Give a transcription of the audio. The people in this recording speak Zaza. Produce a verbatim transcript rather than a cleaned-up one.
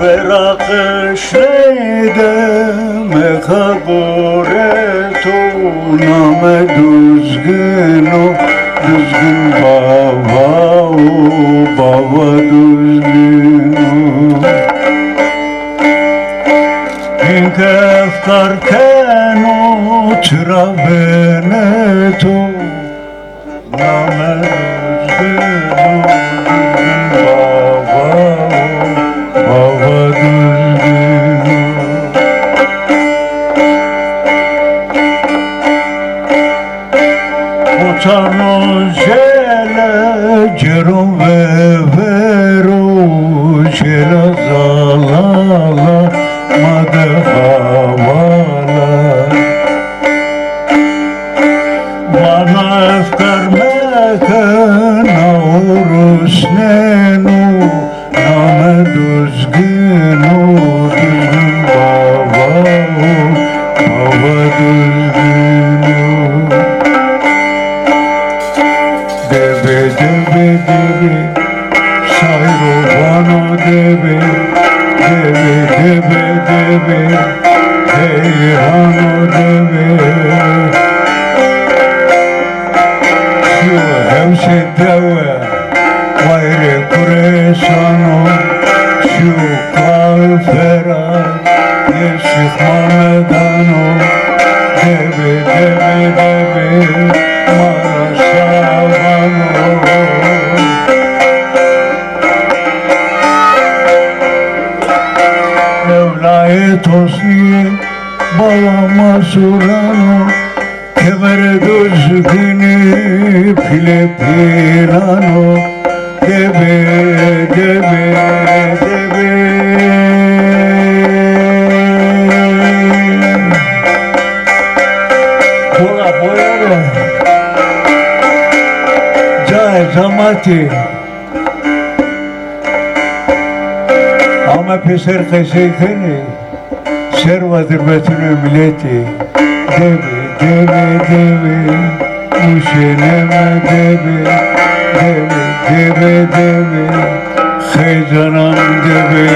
Vera qişrê de meqaburê to, name Duzgin o, Duzgin bava o, bava Duzgin o. Hîn ke efkar keno, çira benê to. Name Duzgin o, Duzgin bava o, bava Duzgin o. Koçano jele cêro vevero, jela zalala ma de havala. Vana efkar meke, na o rusneno, name Duzgin o, Duzgin bava o, bava Duzgin o. Debe, debe, debe, sayro vano debe, debe, debe, debe, heyran o debe. Şiyo hewşê dewe, wayirê kureşan o, şiyo Kalfera, yê Şêx Mamedan o, debe, debe, debe, ma ra şavan o. Ewlayê Tosnîyê bala ma Suran o, kemerê Duzginî pîlê pîlan o, debe, debe, debe. Bola boya be. Cayê cematî. Ame pêser qesey kenê, serva dirbetinê miletî. Debe, debe, debe, uşeneme debe, debe, debe, debe, xecanan debe.